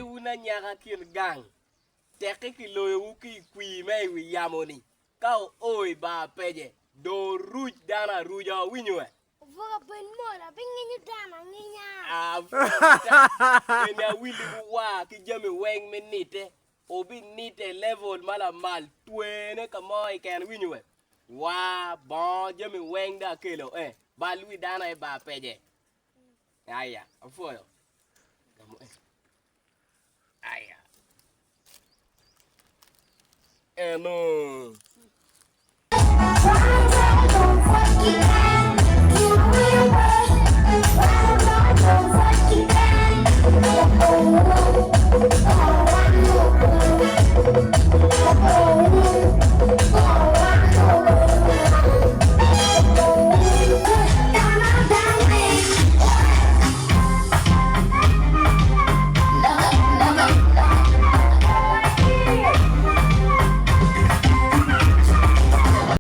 Wun anyaka kin gang, tekki kiloyowu ki i kwir me i wi yamo-ni, ka oo i bar pece, dong wuruc dano aruca, wuwinyo we? Obuka bed mot, abinginyo dano anginya. Apwoyo Eni awilliwu wa ki jami weng me nite, wubinite i level ma lamal, twene ka mo keken, iwinyo we? Waa, bongo, jami weng dong akelo, eh, bal wi dano aye bar pece. Aya, apwoyo. Gamo eh. Aya. Eno.